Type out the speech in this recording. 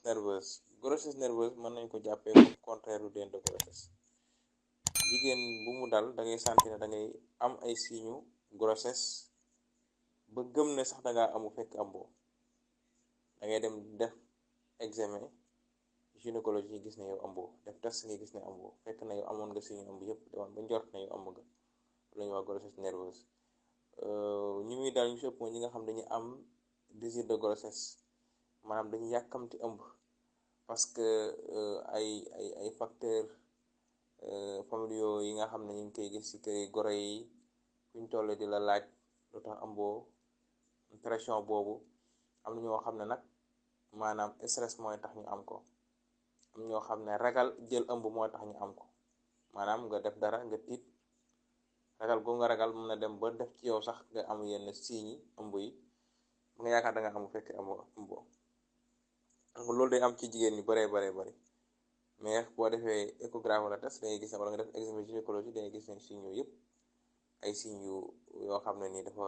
nerveuse. Grossesse nerveuse mën nañ ko jàppee comme contraire lu de grossesse. Jigéen bu mu dal da ngay sentir ne da ngay am ay signes grossesse ba gëm ne sax da ngaa amu fekk amboo. Da ngay dem def examen gynécologie gis ne yow amboo, def test nga gis ne amboo, fekk na yow amoon nga signe ëmb yëpp demoon ba njort na yow am nga la ñuy wax grossesse nerveuse. ñi muy daal ñu sëpp mooy ñi nga xam dañuy am désir de grossesse, maanaam dañuy yàkkamti ëmb parce que ay facteurs familiaux yi nga xam ne ñu ngi koy gis ci kër goro yi fu ñu toll di la laaj lu tax amboo, pression boobu. Am na ñoo xam ne nag maanaam stress mooy tax ñu am ko, am ñoo xam ne ragal jël ëmb moo tax ñu am ko, maanaam nga def dara nga tiit, ragal goo nga ragal mën na dem ba def ci yow sax nga am yenn signes yi ëmb yi nga yaakaar da nga amu fekk ëmboo. Loolu day am ci jigéen ñi bari mais boo defee échographie wala test dangay gis ne wala nga def examen gynécologie dangay gis ne signes yooyu yëpp ay signes yoo xam ne nii dafa